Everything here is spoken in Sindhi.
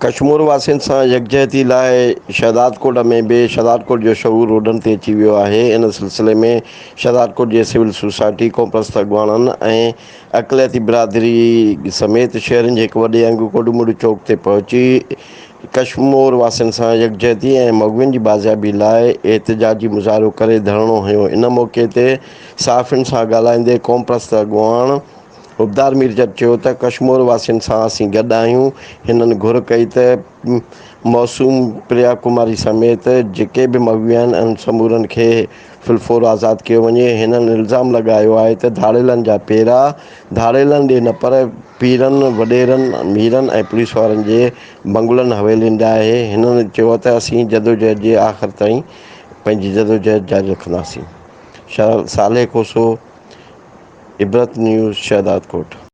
ڪشمور واسين سان يڪجهتي لاء شهدادڪوٽ ۾ به شهدادڪوٽ جو شعور روڊن تي اچي ويو آهي. ان سلسلي ۾ شهدادڪوٽ جي سول سوسائٽي، قومپرست اڳواڻن ۽ اقليتي برادري سميت شهرين جي هڪ وڏي انگ ڪوڏومڙو چوڪ تي پهچي ڪشمور واسين سان يڪجهتي ۽ مغوين جي بازيابي لاء احتجاجي مظاهرو ڪري ڌرڻو هنيو. ان موقعي تي صحافين سان ڳالهائيندي قومپرست اڳواڻ حبدار ميرجت چيو ته ڪشمور واسين سان اسين گڏ آهيون، هنن گهر ڪئي ته معصوم پريا ڪماري سميت جيڪي به مغوي آهن انهن سمورن کي فلفور آزاد ڪيو وڃي، هنن الزام لڳايو آهي ته ڌاڙيلن جا پيرا ڌاڙيلن ڏي نه پر پيرن، وڏيرن، ميرن ۽ پوليس وارن جي بنگلن حويلين ڏانهن آهي، هنن چيو ته اسين جدوجهد جي آخر تائين پنهنجي جدوجهد جاري رکنداسين. شاهه صالح کوسو، عبرت نيوز شهدادڪوٽ.